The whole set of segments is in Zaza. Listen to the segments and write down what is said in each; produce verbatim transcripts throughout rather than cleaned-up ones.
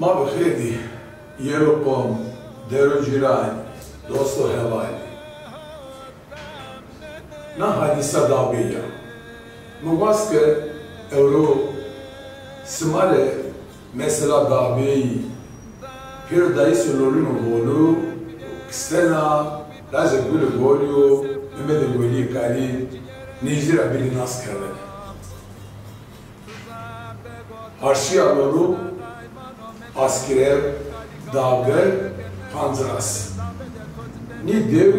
Ma bi xêr dî, yero qom, dero cîran, dosto hevalî. Na hadîsa Dabê ya. Mi wast ke ewro sima rê mesela Dabêyî, pêro dayîsê lolino Bolu, kistena, lazê Gulê Bolî û Mehmedê Welîyê Kalî nêjdî ra bînî nas kerdene. Harşîya Lolu, Askirev, Dawbeg, Pancras. Nî dew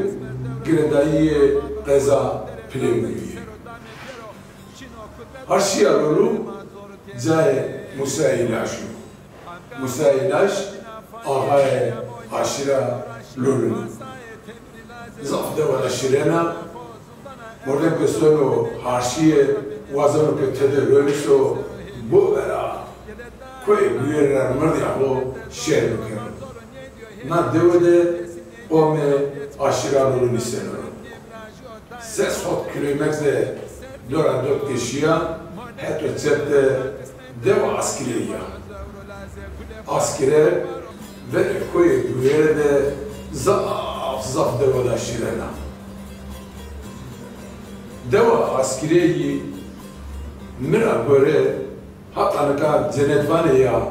girêdayîyê qeza Pilêwirûyî yê. Harşîya Lolu cayê Musayê Laj o. Musayê Laj axayê aşîra Lolun o. Zaf dewa ra şîrên a. Mordem ke sono harşîye, wazeno ke tede roniso, bo vera koyê Guyerî ra mirdîya xo şer bikero. Na dewe de qomê aşîra Lolunî seno ro. Ses hot kîlometre dora dot ke şîya, heto çep de dewa Askireyî ya. Askire verê koyê Guyerî de zaf zaf dewe ra şîrên a. Dewa Askireyî mi ra gore hata nika cenet vanê ya,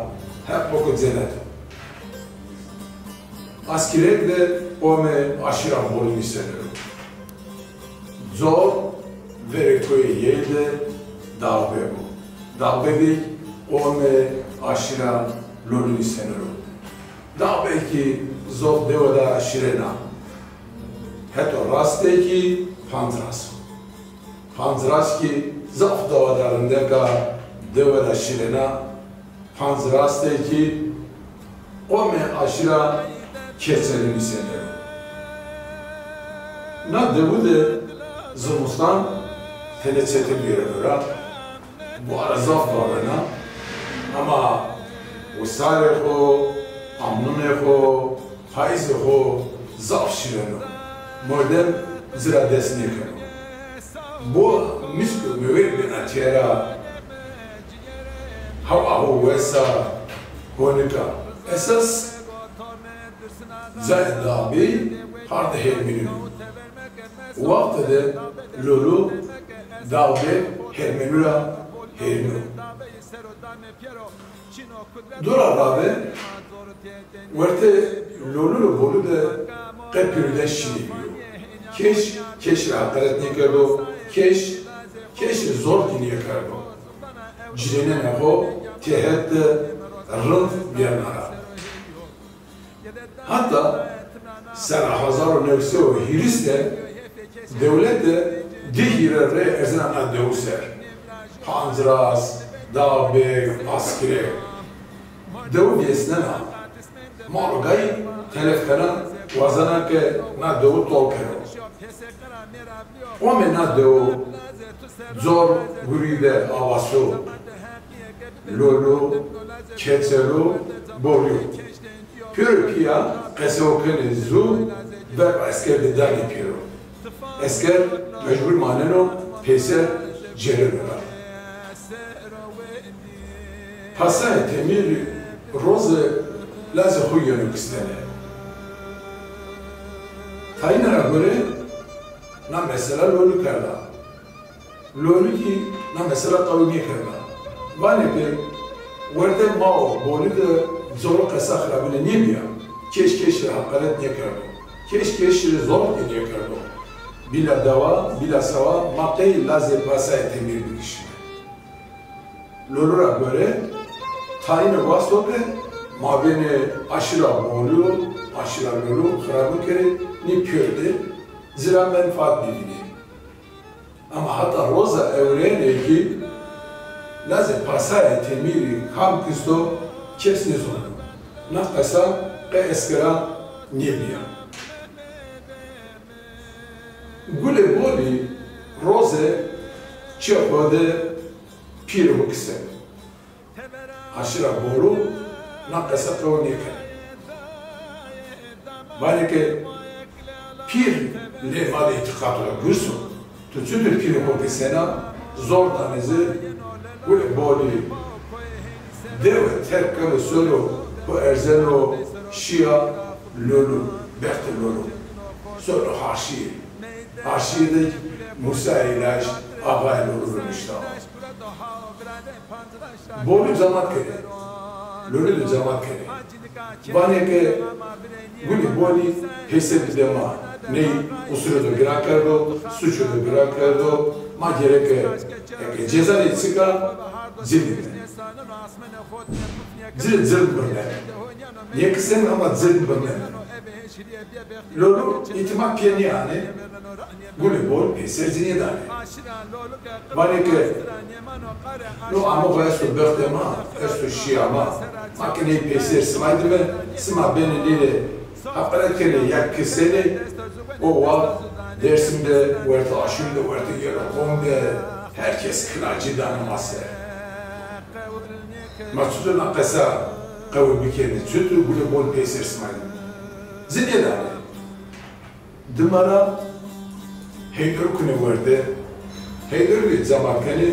Heq boko cenet. Askirek de qomê aşîra Bolunî seno ro. Cor verê koyê yey de Dawbeg o. Dawbegêk qomê aşîra Lolunî seno ro. Dawbeg kî zof dewe ra şîrên a. Heto rastê kî Pancras o. Pancras kî zaf dewa ra rindek a, dewe ra şîrên a. Pancras de kî qomê aşîra Keçelî nîsenê ro. Na dewu de zimustan tenê çetin bîyeno ra. Buare zaf vawena. Ama wisarê xo, amnunê xo, payîzê xo zaf şîrên o. Mordem ci ra dest nêkeno. Bo mîsk û mewêr bena têra. Hewa ho wes a, honik a. Esas cayê Dawbêyî hardê Hermînûn o. Wextê de Lolu, Dawbêg Hermînû ra hêrîn o. Dora rave wertê Lolu û Bolu de qe pîrûdeş çinê bîyo. Kes kes rê heqaret nêkerdo, kes kes rê zor kî nêkerdo. Cirênenê xo têhet de rind bîyena ra. Heta serra hezar û new sey û hîris de dewlete di hîre rê erzena na dewu ser. Pancras, Dawbêg, Askirek. Dewu vêsnena. Mal û gayî telef kena, wazena ke na dewu tol kero. Qomê na dewu cor gurî de awas o. Lolu, Keçelu, Bolu. Pêro pîya qesew kenê zu, verba esker de danê pêro. Esker mecbur maneno peyser cêreno ra. Pasayê Temîrî roze lazê xo yeno kistene. Tayîne ra gore na mesela Lolu kerda. Lolu kî na mesela qewil nêkerda. Vanê ke werte ma û Bolu de coro qesa xirabine nêbîya. Kes kes rê heqaret nêkerdo. Kes kes rê zor kî nêkerdo. Bîla dewa, bîla sewa ma qey lazê pasayê Temîr bikişîme. Lolu ra gore tayîne wasto ke mabênê aşîra Bolu, aşîra Lolu xirabin kerê, nî pîyor de ci ra menfaat bivînê. Ama heta roza ewrenê kî lazê pasayê Temîrî kam kisto kes nêzono. Na qesa qe eskera nêbîya. Gulê Bolî roze çê xo de pîrê xo kise. Aşîra Bolu na qesa qewil nêkeno. Vanê ke pîr lê ma de îtîqat ra girs o. Tu çitur pîrê xo kisena, zor danê ci, Gulê Bolî dewe terk keno sono, Erzeno şîya Lolu, bextê Lolu. Sono Haşîye. Haşîye de Musa Îlaj, axayê Lolu nuşta. Bolu camat kenê. Lolu de camat kenê. Vanê ke Gulê Bolî peyser bidê ma. Ney qusuro de giran kerdo, suço de giran kerdo. Ma gereke eke ceza rê çika, ci bide. Ci, ci birnenê. Nêkiseno ama ci birnenê. Lolu îtîmat pîye nêanê. Gulê Bol peyser ci nêdanê. Vanê ke no ame xo esto bextê ma, esto şîya ma. Ma ke ney peyser sima dime, sima benê nêrê heqaret kenê ya kisenê, o waxt Dêrsim de, wertê aşîr de, wertê yelo qom de her kes kilacî dano ma ser. Ma çutir na qesa qewil bikerî, çutir Gulê Bol peyser sima dime? Ci nêdanê. Dima ra Heyder kunê werte, Heyder de camat kenê,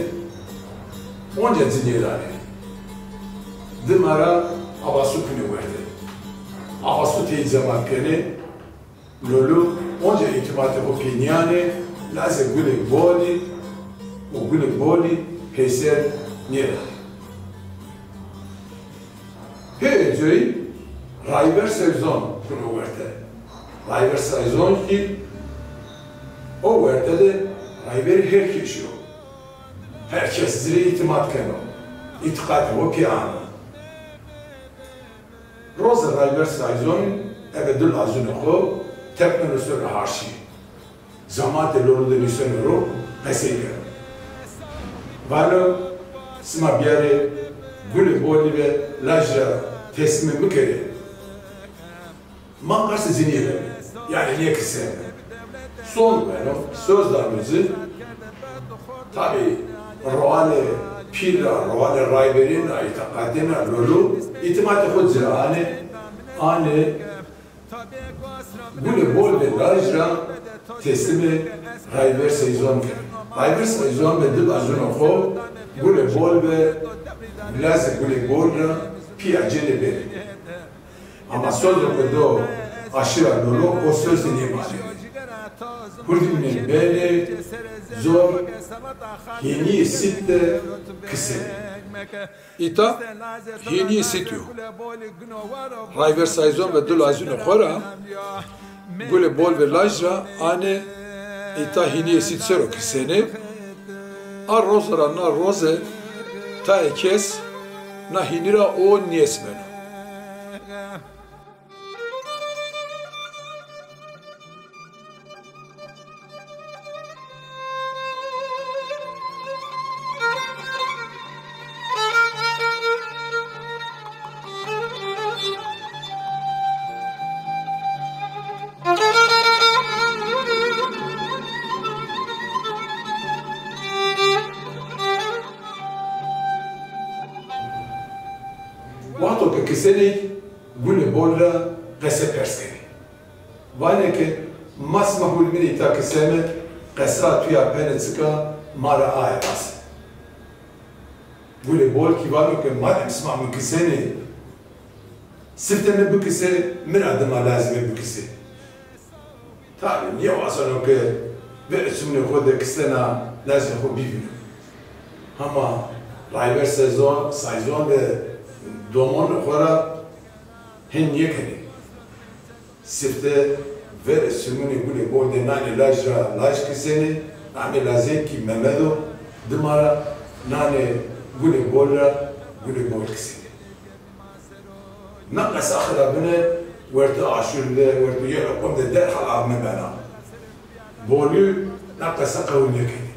onca ci nêdanê. Dima ra Avasu kunê werte. Avasu tey camat kenê, Lolu onca îtîmatê xo pê nîyanê, lazê Gulê Bolî û Gulê Bolî peyser nêdanê. Hê coyî Rayver Seyzon kuno werte. Rayver Seyzon kî o werte de rayverê her kesî yo. Her kes ci rê îtîmat keno. Îtîqatê xo pê ano. Roze Rayver Seyzonî ebe di lazunê xo tepneno ser o haşî. Camatê Lolu de nîseno ro, qesey keno. Vano, sima biyarê Gulê Bolî ve laj ra teslîmê mi kerê. Ma qasê ci nêbeme, yanî nêkiseme. Son beno, soz dano ci. Tabî roanê pîl ra, roanê rayverîn ra, îtîqatên ra Lolu îtîmatê xo ci anê, anê Gulê Bol ve laj ra teslîmê Rayver Seyzon keno. Rayver Seyzon ve di lazunê xo Gulê Bol ve lazê Gulê Bol ra pîya cênê bêrê. Ama sozo ke do aşîra Lolu o soz de nêmanenê. Hurdî benê zor, hênîyê sît de kisenê. Îta hênîyê sît yo. Rayver Seyzon ve di lazunê xo ra Gulê Bol ve laj ra anê îta hênîyê sît ser o kisenê. A roze ra na roze tayê kes na hênî ra o nêesmeno. Wexto ke kisenê Gulê Bol ra qese pers kenê. Vanê ke ma sima hurmînê îta kiseme, qesa tuya pene çik a, ma ra aye rast. Gulê Bol kî vano ke madem sima mi kisenê, sifte mi bikise, mi ra dima lazim ê bikise. Tabî nêwazeno ke verê çimunê xo de kisena lazê xo bivîno. Hama Rayver Seyzon, Seyzon de domonê xo ra hên nêkenê. Sifte verê çimunê Gulê Bol de nanê laj ra laj kisenê, namê lazê kî Memed o, dima ra nanê Gulê Bol ra Gulê Bol kisenê. Na qesa xirabine wertê aşûr de, wertê yelo qom de derhal avme bena. Bolî na qesa qewil nêkenê.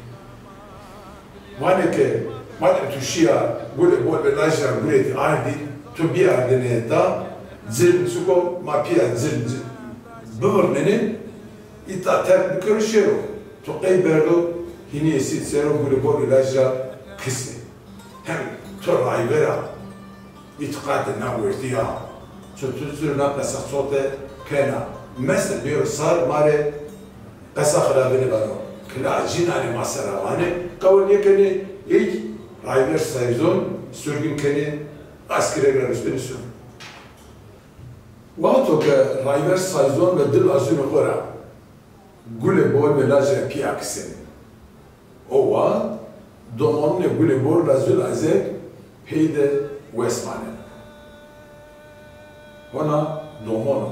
Vanê ke madem tu şîya Gulê Bol ve laj ra guretî ardî, tu bîyardêne îta, cirm çik o, ma pîya cirm ci-, bivirnenê, îta terk bikero şêro. Tu qey berdo, hînîyê sît ser o Gulê Bol ve laj ra kisê. Hem to rayver a, îtîqatê na wertî ya. Çutir çutir na qesa sote kena. Mese bêro sar ma rê qesa xirabine vano. Kila cînanê ma ser a vanê. Qewil nêkenê, ey Rayver Seyzon surgin kenê, askirek ra rusnenê sur. Wexto ke rayver sayzon ve dil azûnê xo ra gulê bol ve lajê pîya kisenê. O wext domonunê gulê bol ra zû lazek pey de wes maneno. Hona domon o,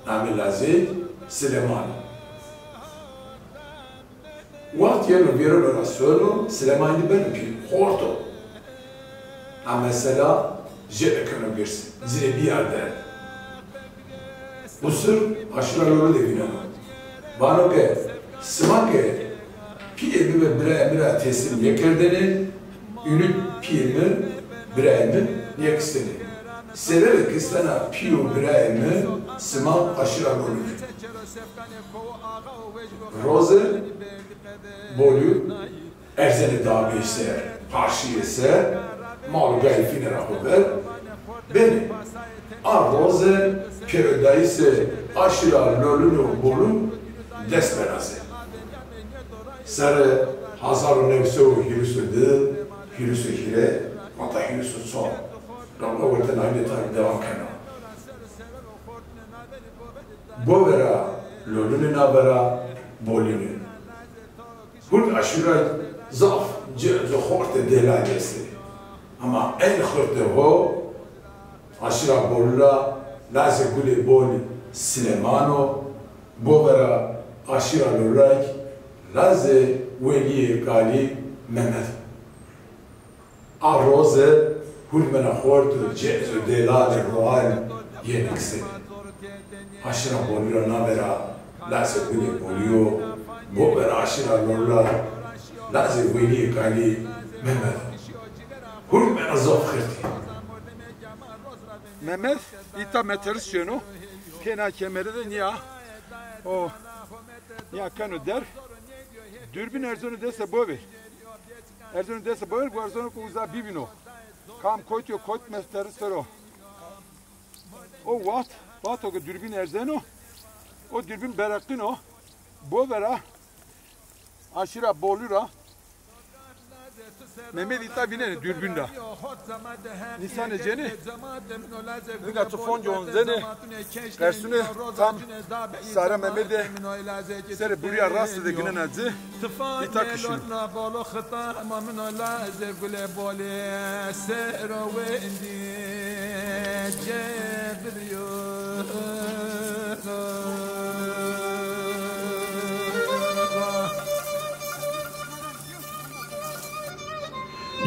namê lazêk Sileman o. Wext yeno vêreno ra sono, Silemanî beno pîl, xort o. A mesela jêde keno girs, ci rê bîya derd. Usir aşîra Lolî de vîneno. Vano ke sima ke pîyê mi ve birayê mi ra teslîm nêkerdêne, înû pîyê mi, birayê mi nêkistêne. Sebebê kistena pî û birayê mi sima aşîra Lolî de. Roze Bolî erzenê dağbê ser, parşîyê ser, mal û gayî fînê ra xo ver, benê. A roze pêrodayîsê aşîra Lolî û Bolî dest bena se. Serrê hezar û new sey û hîris û di, hîris û hîrê, heta hîris û çar. Dalga werte nayînê tarî dewam kena. Bovera Lolî nê, navera Bolî nê. Hurd aşîra zaf ci, ci xortê dêlalî estê. Ama en xirtê ho aşîra Bolî ra lazê gulê Bolî Sileman o, bovera aşîra Lolî ra kî lazê Welîyê Kalî Memed o. A roze hurdmena xort û cez û dêlalê roan yenê kisenê. Aşîra Bolî ra navera lazê gulê Bolî yo, bovera aşîra Lolî ra lazê Welîyê Kalî Memed o. Hurdmena zaf xirtî. Memed îta meteris şêno. Pêna kemere de nîya o, nîya keno der. Dûrbîn erzeno dest de bovê. Erzeno dest bavêr, guerzeno ke uza bivîno. Kam kotî yo, kot meteris ser o. O wext, wexto ke dûrbîn erzeno, o dûrbîn bereqîno, bovera aşîra Bolî ra. Memedî îta vînenê dûrbîn ra. Nîsanê cenê. Riga tu fonco onzenê, qersunê tam sare Memedê serê burîya rastî de ginena ci, îta kişîno.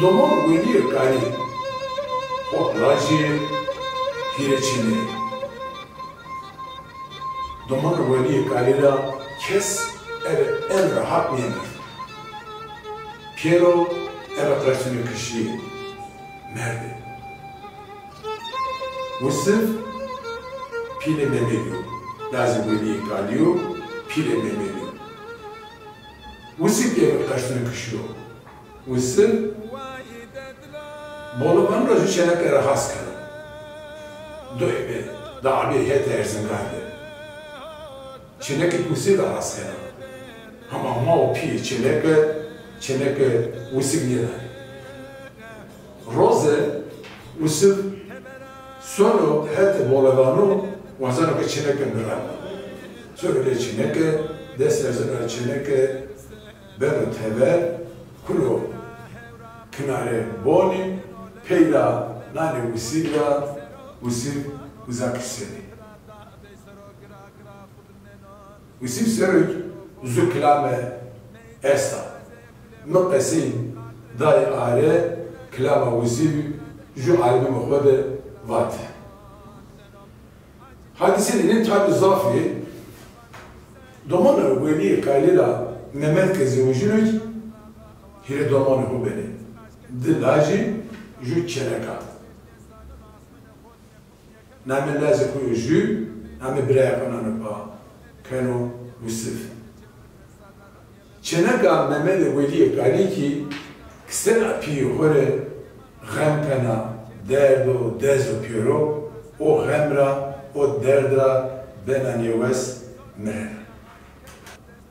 Doman Welîyê Kalî, hot lajî, hîrê çêneyî. Domanê Welîyê Kalî ra kes eve en rehat nêmerd. Pêro eve qersunê kişîyê, merdê. Wisif pîlê Memedî yo, lazê Welîyê Kalî yo, pîlê Memedî yo. Wisif eve qersunê kişîyo. Wisif Bolivan ra ju çêneke ra has keno. Doyê bê, dağbê hetê Erzingan de. Çêneke Wisif ra has keno. Hama ma û pîyê çêneke, çêneke Wisif nêdanê. Roze Wisif sono hetê Bolevano, wazeno ke çêneke mireno. Sono lê çêneke, dest erzeno ra çêneke, beno tever, kuno kinarê bonî, peyda nanê Wisîf ra, Wisîf uza kisenê. Wisîf ser o kî zu kilame esta. Mi qesey day are, kilama Wisîf ju albumê xo de vate. Hadîsênê tabî zaf ê. Domanê Welîyê Kalî ra Memed ke zewicîno kî hîrê domanê xo benê. Di lajî, ju çêneka. Namê lazê xo yo jû, namê birayê xo nano pa, keno Wisif. Çêneka Memedê Welîyê Kalî kî kisena pîyê xo rê xem kena, derd o, dez o pêro, o xem ra, o derd ra bena nêwes, mirena.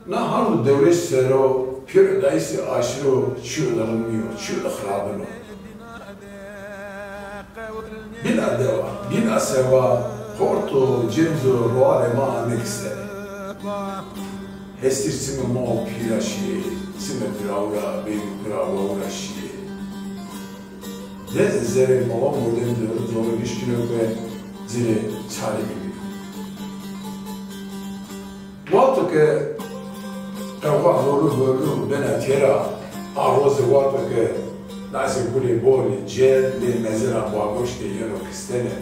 Na hard û dewrêş ser o, pêro dayîsê aşîro çîyo de rimîyo, çîyo de xirabin o. Bîna dewa, bîna sewa, Porto, cenzo, roalê ma ame kistene. Hestîr çimê ma û pîra şîyê, çimê birawî ra, bêgû bira wawî ra şîyê. Dezê zerê ma wa mordem de zoro nişkîno ke ci rê çare bibîno. Wexto ke qewxa lorlu lorlu bena têra, a roze wexto ke lazê Gulê Bolî cêr lê mezela Baboş de yeno kistene.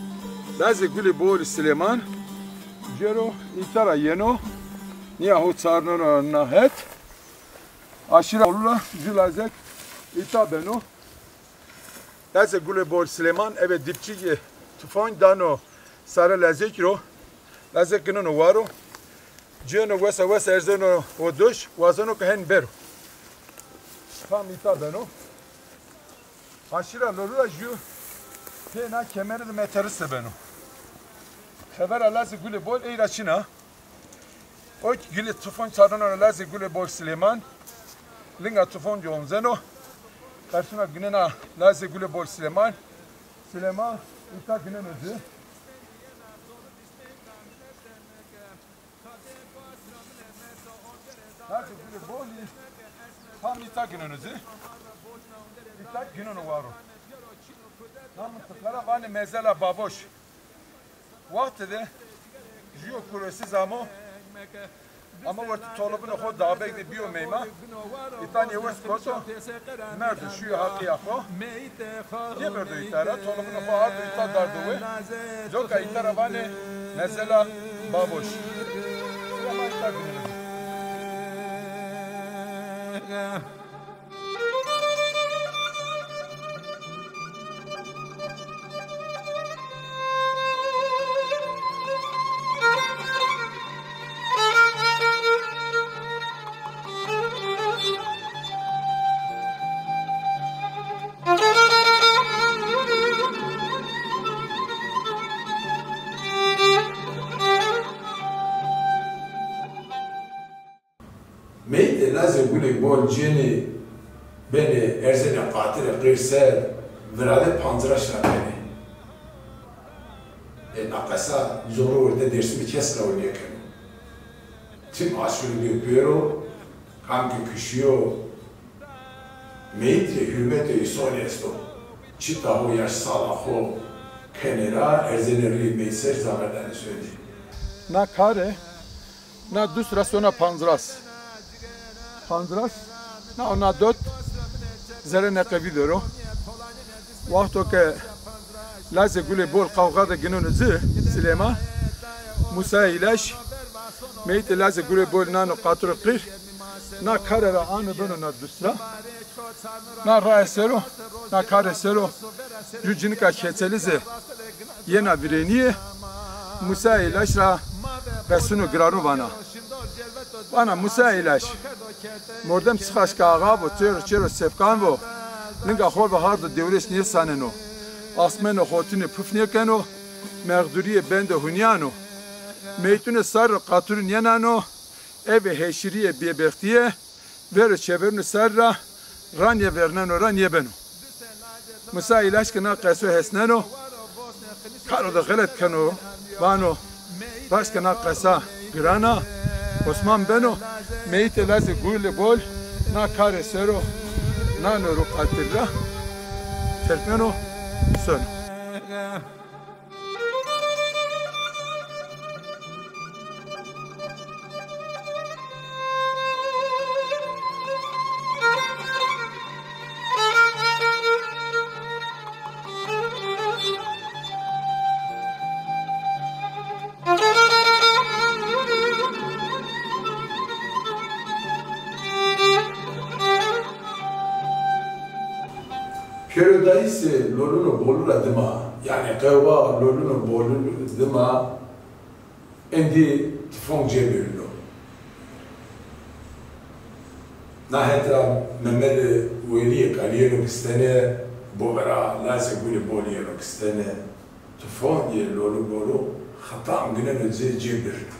Lazê Gulê Bolî Silêman cêro îta ra yeno, nîya ho çarneno na het. Aşîra Bolî ra ju lazek îta beno. Lazê Gulê Bol Silêman ebe dipçîkê tifong dano sare lazekî ro. Lazek gineno waro. Cêno wesa wesa erzeno ho doş, wazeno ke hen bero. Tam îta beno. Aşîra Lorlu ra ju pê na kemere de meterî se beno. Xebera lazê Gulê Bol ey ra çin a. O gilê tifong çarneno lazê Gulê Bol Silêman. Linga tifongî omzeno. Qersuna ginena lazê Gulê Bol Silêman. Silêman îta gineno ci. Lazê Gulê Bolî tam îta gineno ci. Îta gineno waro. Na mintiqa ra vanê Mezela Baboş. Wextê de jûyo kuresîz amo, amo wertê tolibunê xo Dabek de bîyo meyman. Îta nêwes koto, merdo şîyo heqîya xo. Nêberdo îta ra, tolibunê xo ardo îta dardo we. Coka îta ra vanê Mezela Baboş. Sira ma îta gineno. Meytê lazê Gulê Bol cênê benê erzenê qatirê qîr ser, virade Panciraş ra benê. E, na qesa zoro werte Dêrsimî kes qewil nêkeno. Tim aşkir bîyo pêro, kam ke kişîyo, meyît rê hurmetê îsonî esto. Çita ho, yaşsala xo kenê ra, erzenê rîyê meyît ser, zaver danê sonê. Na kare Na dust ra sona Pancras. Pancras, na, na dot zerê Neqevî der o. Wexto ke lazê Gulê Bol qawxa de gineno ci, Silêman, Musa Îlaş, meyîtê lazê Gulê Bol nano qatirê qîr, na kare ra ano beno na dust ra. Na raye ser o, na kare ser o, ju cinika Keçelî zî yena virênîye, Musa Îlaş ra qesûno girano vana. Vana, Musa Îlaş, mordem çixaş ke axa bo, çêro çêro sefkan vo, linga xo ve hardo dewrês nêsaneno, asmeno xotinê puf nêkeno, mexdurîyê bende hunîyano. Meytunê sarî ro qatirûn yenano, eve heşirîye bêbextîye, vero çeverûnê sarî ra ra nêverneno, ra nêbeno. Musa Îlaş ke na qeso hesneno, karo de xelet keno, vano, raşt ke na qesa giran a, Osman beno, meyîtê lazê Gulê Bol na kare ser o, nano ro qatir ra, terkneno, sono. Pêrodayîsê lolûno bolû ra dima, yanî qewwa lolûno bolû dima, êndî tifong cêbirîno. Na het ra Memedê Welîyê Kalî yeno kistene, bovera lazê Gulê Bolî yeno kistene. Tifongê lolû bolû xitam gineno cê, cêbirîno.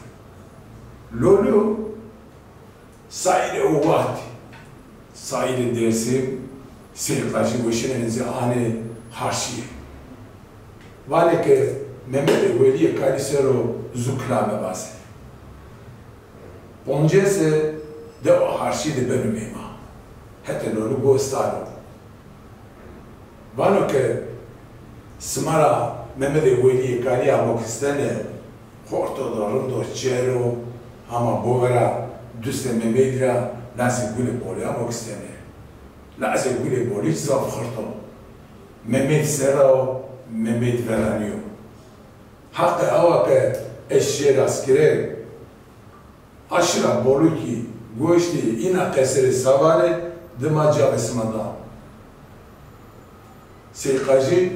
Lolû saîrê o waxtî, saîrê Dêrsim, Sêrqajî weşînenê ci anê Harşîye. Vanê ke Memedê Welîyê Kalî ser o zu kilame vaze. Qoncêse dewa Harşî de beno meyma. Hetê Lolî Gostaro. Vano ke sima ra Memedê Welîyê Kalî amo kistene, xorto do rind o, çêr o, hama bowe ra dustê Memedî ra lazê Gulê Bolî amo kistene. Lazê Gulê Bolî zaf xirt o. Memed ser ra o, Memed veranî yo. Haqê awa ke ez şêr askere, aşira Bolû kî goştê îna qeserê sa vanê, dima cavê sima da. Sey Qajî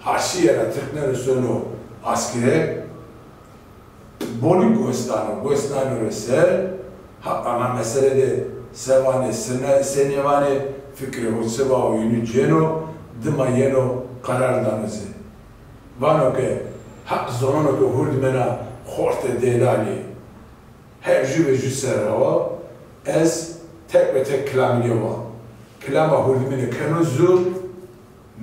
Harşîye ra tirkneno sono askere, Bolî gos dano, gos dano rê ser, ha, ana mesele de se vanê, se ne-, se nêvanê, fikrê ho çi va o, înû cêno, dima yeno qerar dano ci. Vano ke Haq zonono ke hurdimena xortê delalî. Her jû ve jû ser ra wa, ez tek ve tek kilamî nêwa. Kilama hurdimîne keno zu,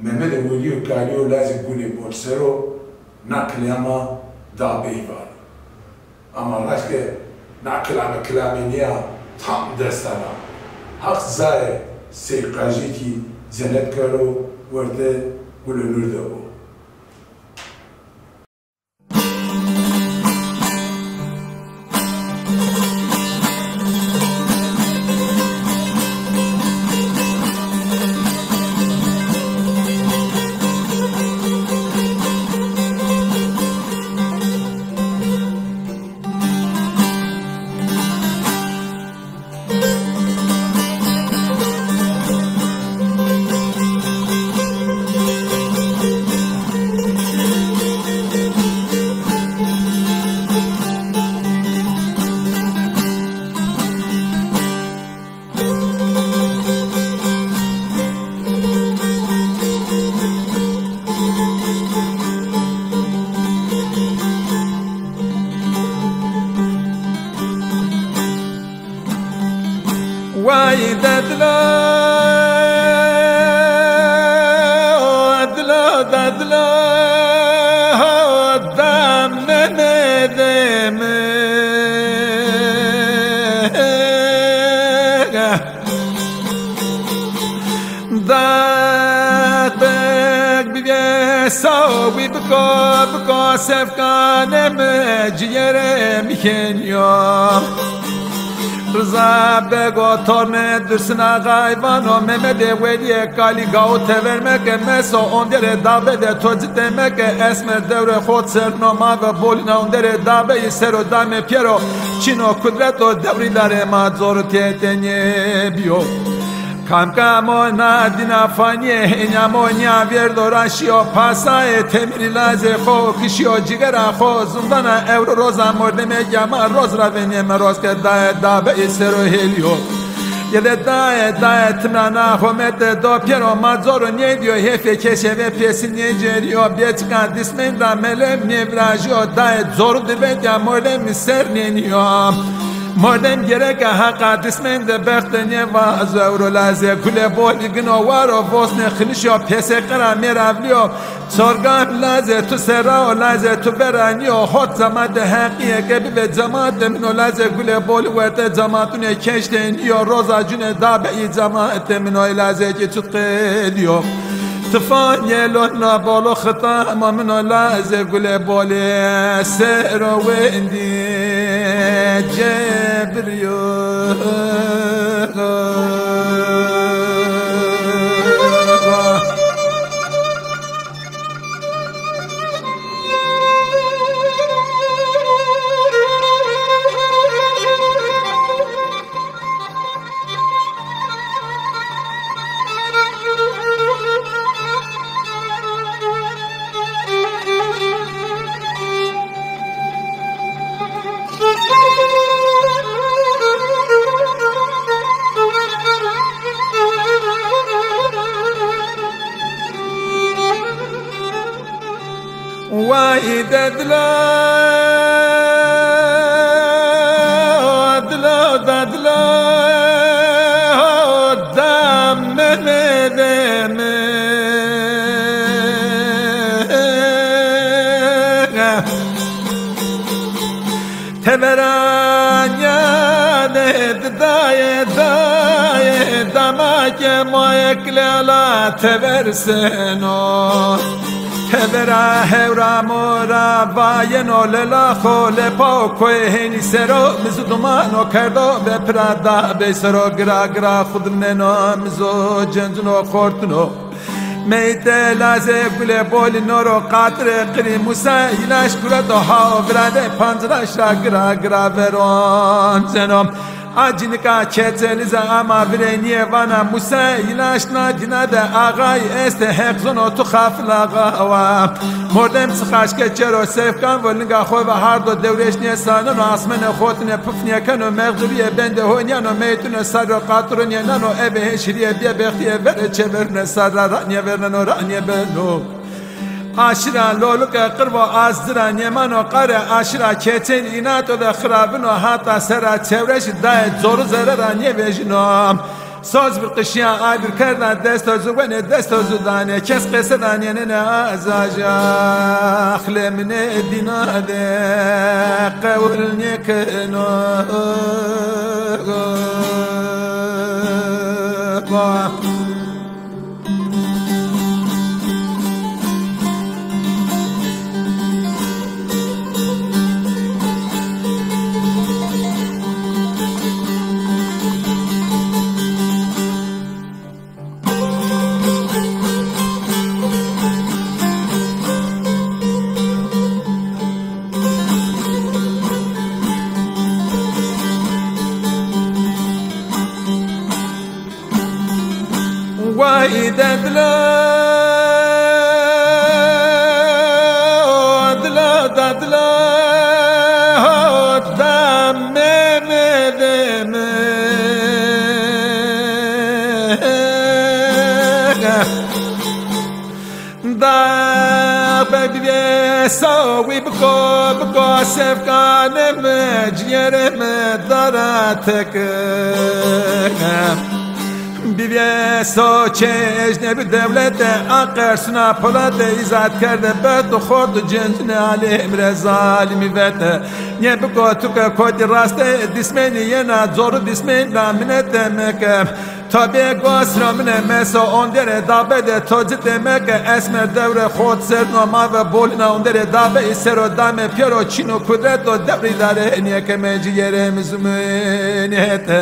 Memedê Welîyo Kalîyo lazê Gulê Bol ser o na kilama da bey vanî. Ama raşt ke na kilame kilamê nîya, tam destan a. Haq zayê Sey Qajî kî cenet kero, werte Gulê Nur de bo. Way dedlo, dlo, dedlo, damne ne deme. Daqdek bivê sawî biko, biko sefkanê mi, ciyerê mi keniyo. Riza Bego tornê Dursun Axay vano, Memedê Welîyê Kalî gawo tever meke, meso onderê dabe de to citê meke, esmer dewrê xo serno ma ve bolîna onderê dabe yî sero dame pêro, çîno kudreto dewrî darê ma cor têtenê bîyo. Kam kam o na dîna fanîye, hênîya mo nîya vêrdo ra şîyo pasayê, temirî lazê xo kişîyo, cigera xo zindana, ewro roza mordemê ya ma, roz ra venê mi roz ke daye dabe ê sero hêlîyo. Yede daye, daye timra na homete do pêro ma coro nêdîyo, hêfê keşe ve pêsî nêcerîyo, bêçika dismên ra melem nêvirajîyo, daye coru di vekya mordemî ser nênîyo. Mordem gereka Haqa dismên de bexte nêvazo, ewro lazê Gulê Bolî gino waro vosnê xinişo, pêseqe ra mêravlîyo. Çorgan lazê tu serra o, lazê tu vera nîyo, hot cemate Heqîye ke bivê cemate min o, lazê Gulê Bolî werte cematunê keştê nîyo, roza cunê dabe yî cemate min o, lazê kî çut qedîyo. Tifan yelo na bolo xita ma min o, lazê Gulê Bolî sero wendî cebirîyo. Way dedlo, dlo, dadlo, damne deme. Ranya de daye daye, dama ke moyek lela tever seno. Tevera hewra mora vayeno, lela xo lepa o koyê hênî sero, mizu dumano kerdo be pira da be sero, gira gira xudimneno, mizu cencino xortino. Meyte laze gule boli noro, qatire qirî Musa îlaş kureto, hao virade panciraş ra gira gira veron zeno. A cinika keçelize ama virênîye vana, Musa îlaş na cina de axay este, heq zono tu xafil axa wa. Mordem sixaşke çero sefkan vo, linga xo ve hardo dewreş nêsaneno, asmene xotine puf nêkeno, mexdurîye bende ho nîyano, meytune sarro qatirunîye nano, eve heşirîye bêbextîye vere çeverune sarra ra nêverneno ra nêbeno. Aşira loluke qirvo azdira nêmano, qare aşira keçel înato de xiravino, hata sera çewreşî daye coru zere ra nêvejîno. Soz bir qişîya, a bir kerda desto zu wenê, desto zu danê, kes qese danê nene azaja, xlemine dîna de qewil nêkeno. Way de dilo, dilo da dilo, da me me de me. Dax be bibê sawî biko, biko sefkanê mi, ciyerê mi dara teke. Bibê so çê ecnebî dewlete, a qersuna polate îzad kerde, bextu xortu cencine alê emre zalimî vete. Nê biko tu ke kotî raste, dismenî yena coru dismenî ra minete meke. Tabê gos ra mine meso ondere dabe de, to cite meke esmer dewre xot serno, ma ve bolina ondere dabe, îsero dame piyero çîno kudreto dewrî dare niyeke me ciyere mizumêniyete.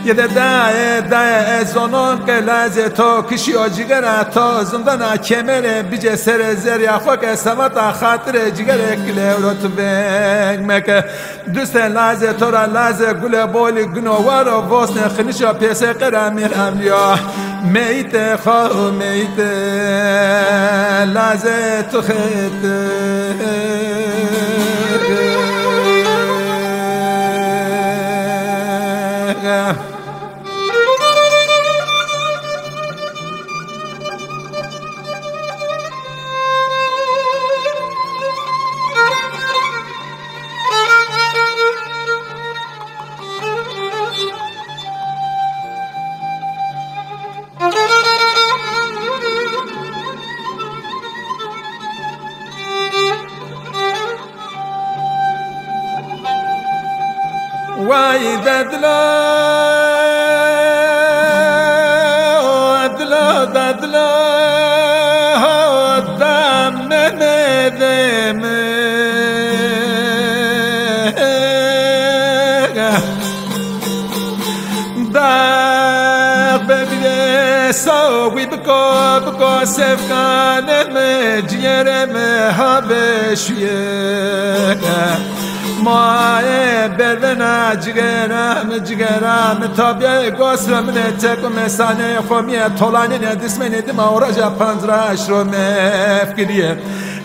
Yede daye daye ez zonon ke lazê to kişîyo cigera to zindana kemere bice sere zerya xo ke sevata xatire cigere kilewro tu veng meke. Dustê lazê to ra lazê gule bolî gino waro vosnê xinişo pêseqe ra mîravlîyo. Meytê xo meytê lazê tu xete. Way de dilo, dilo da dilo, da me me de me. Dax be bibê sawî biko, biko sefkanê mi, ciyerê mi ha veşuye. Maye berdena cigera mi, cigera mi, tabîyayê gos ra mine, çek û mesaneyê xo mîye tolanîne, dismenê dima oraja panciraş ro mefkirîye.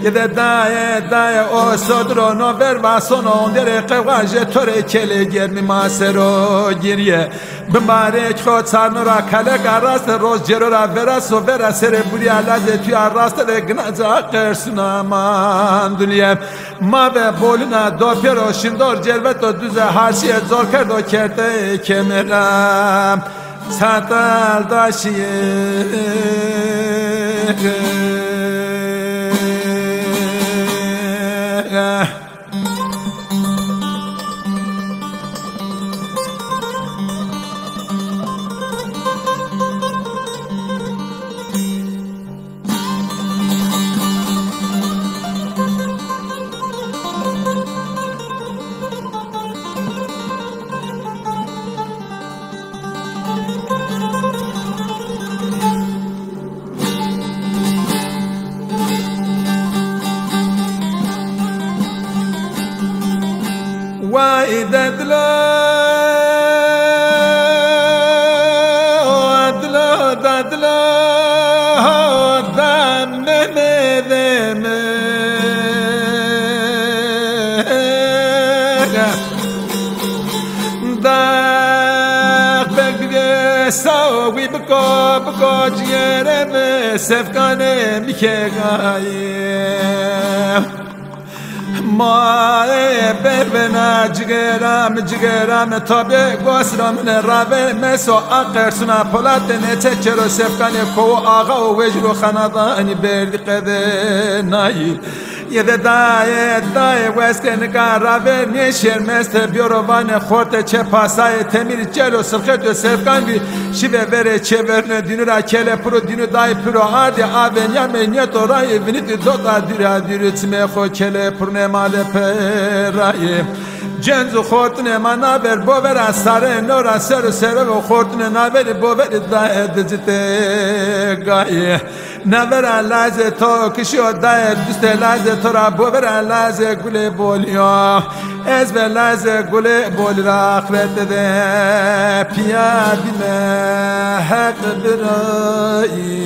Yede daye daye o sodro no ver vasono, onderê qewxa je to rê kelê germî ma sero girîye. Bimbarek xo çarno ra kaleka raste, roz cêro ra vera so vera, serê burîya lazê tuya raste de ginaca qersuna mandulîye. Ma ve bolina do pêro şindor cerveto duze harşîye zor kerdo kerte kemera. Çatal daşîye. Way dedlo, dlo, dadlo, dameme, deme. Dax beg bibê sawi biko, biko ciyere mi, sefkane mi ke gaye. Maye berbena cigera mi, cigera mi, tabe gosra mi ne rave meso a qersuna polate ne çe çero sefkane kovo ağa o vecro xanadani berdi qede nayi. Yede daye, daye, weske nika raver nêşêr meste biyoro vane xorte çe pasaye temir çelo sirxet yo sefkan bi şive vere çeverne dünü ra kele puro dünü daye puro ardi aven ya me niyeto raye viniti dota düra dürü çime xo kele purne male peraye. Cenzu xortune ma naver bovera sare nora seru serevo xortune naveri boveri daye dicite gaye. Navera lazê to kişiyo daye dustê lazê to ra bovera lazê gulê boliyo. Ez ve lazê gulê boli ra axirete de piya bime heq birayî.